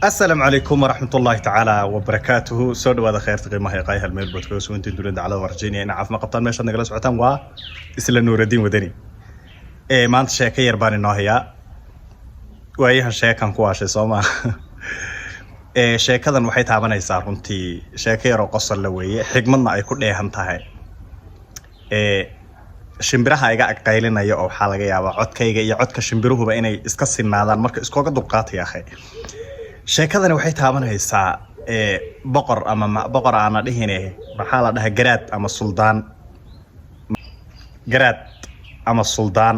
Asalaamu calaykum waraxmatullaahi tacaala wabarakaatuhu. Soo dhawaada kheyrta qiimaha ee qaayaha meel bood kaga sugantiin dunida daclada. Waan rajaynaya in caafimaad qabtaan. Meeshaad nagala socotaan waa isla Nuuraddiin Wadani. Ee maanta sheeko yar baan inoo hayaa. Waayahan sheekan ku waashay soo maa. Ee sheekadan waxay taabanaysaa runtii sheeko yar oo qosol la weeye, xigmadna ay ku dheehan tahay. Ee shimbiraha iga ag qaylinaya oo waxaa laga yaabaa codkayga iyo codka shimbiruhuba inay iska sinaadaan, marka iskooga dulqaataya akhay. Sheekadani waxay taabanaysaa boqor ama boqor aana dhihine, maxaa la dhahaa, garaad ama suldaan, garaad ama suldaan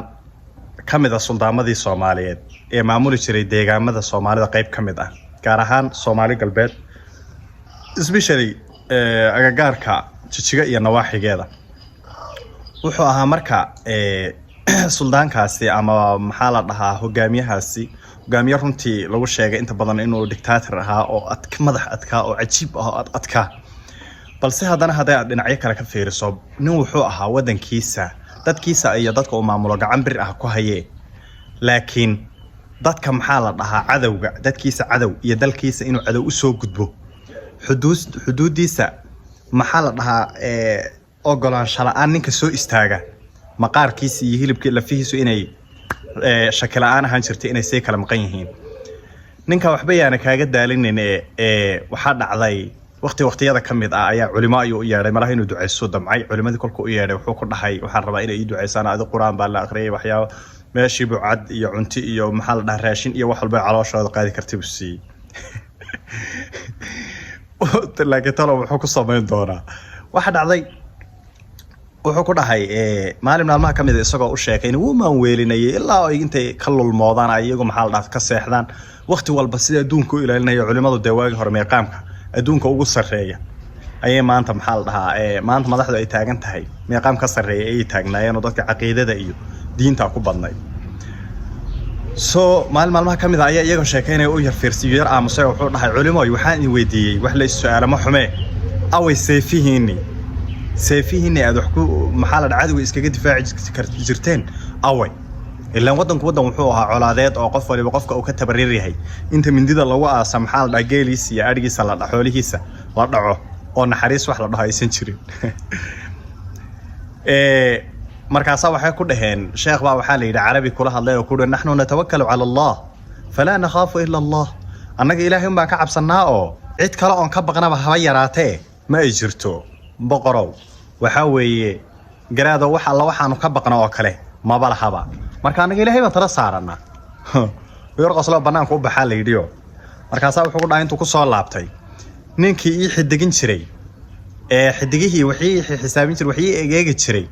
ka mid ah suldaamadii Soomaaliyeed ee maamuli jiray deegaamada Soomaalida qayb ka mid ah, gaar ahaan Soomaali Galbeed, especially agagaarka Jijiga iyo nawaaxigeeda. Wuxuu ahaa marka suldaankaasi ama maxaa la dhahaa, hogaamiyahaasi, hogaamiye runtii lagu sheegay inta badan inuu dictator ahaa oo madax adkaa oo cajiib ah oo ad adkaa, balse haddana hadday aad dhinacyo kale ka fiiriso, nin wuxuu ahaa wadankiisa, dadkiisa iyo dadka uu maamulo gacan bir ah ku hayee, laakiin dadka, maxaa la dhahaa, cadowga dadkiisa, cadow iyo dalkiisa inuu cadow usoo gudbo xuduudiisa, maxaa la dhahaa, ogolaansho la-aan ninka soo istaaga, maqaarkiisa iyo hilibka lafihiisu inay shaki la-aan ahaan jirtay inay say kala maqan yihiin. Ninka waxba yaana kaaga daalinin. Ee waxaa dhacday waqti waqtiyada ka mid ah ayaa culimo ayuu u yeedhay, malaha inuu ducaysto damcay. Culimadii kolkuu u yeedhay wuxuu ku dhahay: "Waxaan rabaa inay ii ducaysaan." Adi Qur-aan baa la akhriyay, waxyaaba meeshii bucad iyo cunti iyo, maxaa la dhahaa, raashin iyo wax walba calooshooda qaadi kartay buu siiyey. Laakiin talo wuxuu ku samayn doonaa? Waxa dhacday, wuxuu ku dhahay maalin maalmaha ka mid a isagoo u sheekay in wuu maanweelinayay ilaa ay intay ka lulmoodaan ay iyagu, maxaa la dhaha, ka seexdaan waqti walba sida adduunka u ilaalinaya. Culimadu dee waagi hore meeqaamka adduunka ugu sarreeya ayay maanta, maxaa la dhahaa, maanta madaxdu ay taagan tahay meeqaam ka sarreeya ayay taagnaayeen oo dadka caqiidada iyo diinta ku badnayd. So maalin maalmaha ka mid a ayaa iyagoo sheekaynaya u yar fiirsiyo, yar aamusay, oo wuxuu dhahay: "Culimoy, waxaan idin weydiiyey wax la is-su'aalo ma xumee, away seefihiinni? Seefihiinni aad wax ku, maxaa la dhaha, cadowga iskaga difaaci jirteen away?" Ilaan waddanku waddan wuxuu ahaa colaadeed oo qof waliba qofka uu ka tabarir yahay inta mindida lagu aasa, maxaa la dhaha, geeliisa iyo adhigiisa la dhaco, xoolihiisa la dhaco, oo naxariis wax la dhaho aysan jirin. Markaasaa waxay ku dhaheen, sheekh baa waxaa la yidhi Carabi kula hadlay oo ku yidhi: "Naxnu natawakkalu cala Allah falaa nakhaafu ila Allah." Annaga Ilaahay unbaan ka cabsannaa oo cid kale oon ka baqnaba haba yaraatee ma ay jirto. Boqorow, waxaa weeye garaado, wax alla waxaanu ka baqna oo kale maba lahaba, marka annaga Ilaahay baan tala saarannaa. Yar qoslo, bannaanka u baxaa la yidhiyo. Markaasaa wuxuu ku dhahay intuu ku soo laabtay: "Ninkii ii xidigin jiray ee xidigihii wixii xisaabin jiray, wixii egeegi jiray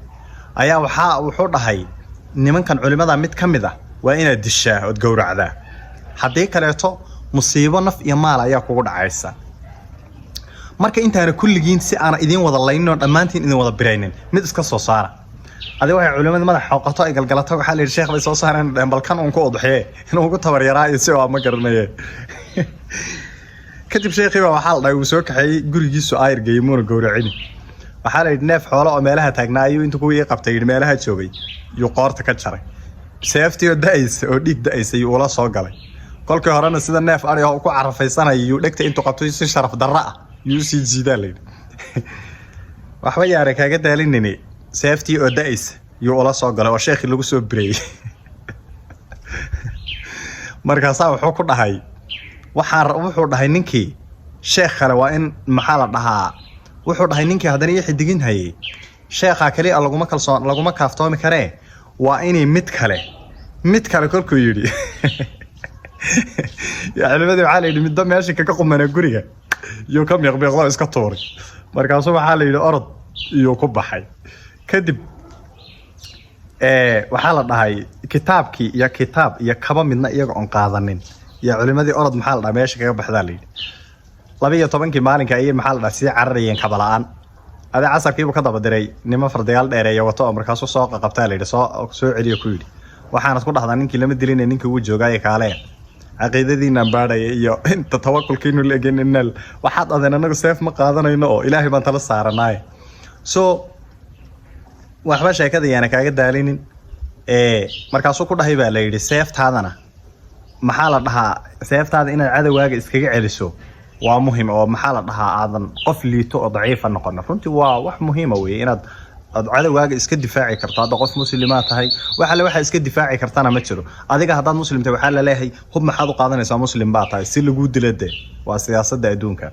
ayaa waxaa wuxuu dhahay nimankan culimada mid ka mid ah waa inaad dishaa ood gowracdaa, haddii kaleeto musiibo naf iyo maal ayaa kugu dhacaysa. Marka intaana kulligiin si aana idiin wada laynin oo dhammaantiin idin wada biraynin, mid iska soo saara." Adi waxay culimada madax xoqato ay galgalato. Waxaa la yidhi sheekh bay soo saareen, dhehen balkan uun ku udxiyee inuu ugu tabar yaraa iyo si waa ma garanaye. Kadib sheekhii baa waxaa la dhahay uu soo kaxeeyey gurigiisu, aayar geeyey, muuna gowracini. Waxaa la yidhi neef xoolo oo meelaha taagnaa ayuu inta kuwii qabtay yidhi meelaha joogay yuu qoorta ka jaray. Seeftii oo da'aysa oo dhiig da'aysa yuu ula soo galay. Kolkii horena sida neef ari oo ku carafaysanaya yuu dhegta intuu qabtay si sharaf darro ah yuu usii jiidaa la yidhi. Waxba yaara kaaga daalinini, seeftii oo da'aysa yuu ula soo galay oo sheekhii lagu soo bireeyey. Markaasaa wuxuu ku dhahay, waxaan wuxuu dhahay ninkii sheekh kale waa in, maxaa la dhahaa, wuxuu dhahay ninkii haddana ii xidigin hayay: "Sheekhaa kaliya laguma kalsoon, laguma kaaftoomi karee, waa inay mid kale, mid kale." Kolkuu yidhi culimadii, waxaa la yidhi midba meesha kaga qumana guriga iyuu ka miiqmiiqdo, iska tuuray. Markaasuu waxaa la yidhi orod iyuu ku baxay. Kadib waxaa la dhahay kitaabkii iyo kitaab iyo kaba midna iyaga oon qaadanin iyo culimadii orod, maxaa la dhahay, meesha kaga baxdaa la yidhi. 12-kii maalinka ayay, maxaa la dhahay, sii cararayeen kaba la-aan. Adi casarkiibuu ka daba diray niman fardayaal dheereeya wato oo markaasuu soo qaqabtaa la yidhi, soo soo celiyo ku yidhi: "Waxaanad ku dhahdaa ninkii lama dilinay, ninkii wuu joogaaye, kaaleya, caqiidadiinaan baadhaya iyo inta tawakulkiinu la egeninal. Waxaad adeen anagu seef ma qaadanayno oo Ilaahay baan tala saaranaaye." So waxba sheekada yaana kaaga daalinin. Markaasuu ku dhahay baa la yidhi: "Seeftaadana Maxaa la dhahaa, seeftaada inaad cadowgaaga iskaga celiso waa muhim, oo maxaa la dhahaa, aadan qof liito oo daciifa noqon. Runtii waa wax muhiima weeye inaad aad cadowgaaga iska difaaci karto. Hadda qof muslimaa tahay, wax alle waxaa iska difaaci kartana ma jiro. Adiga haddaad muslim tahay, waxaa laleeyahay, hub maxaad u qaadanaysaa? Muslim baa tahay, si laguu dilo. De waa siyaasadda adduunka.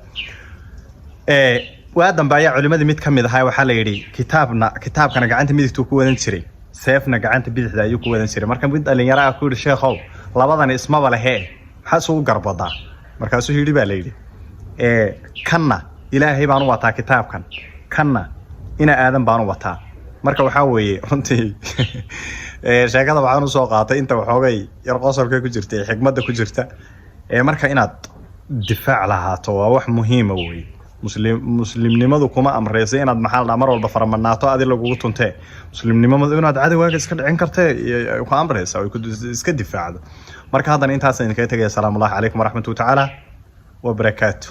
Waa dambe ayaa culimadii mid ka mid ahaa waxaa la yidhi kitaabna, kitaabkana gacanta midigtuu ku wadan jiray, seefna gacanta bidixda ayuu ku wadan jiray. Marka mid dhalinyaro ah ku yidhi, "Sheekhow, labadani ismaba lehe, maxaa isugu garbadaa?" Markaasuu yidhi, baa la yidhi, "Kanna Ilaahay baan u wataa kitaabkan, kanna ina Aadan baan u wataa." Marka waxaa weeye runtii sheekada waxaan usoo qaatay inta waxoogay yar qosolka ku jirta ee xikmadda ku jirta. Marka inaad difaac lahaato waa wax muhiima wey. Muslimnimadu kuma amreysa inaad, maxaa la dhahaa, mar walba faramadnaato adi lagugu tuntee. Muslimnimadu inaad cadowgaaga iska dhicin kartee ku amreysa oo iska difaacdo. Marka haddana intaas idinkaga tegaya. Asalaamu Allahi calaykum waraxmatuhu tacaala wabarakaatu.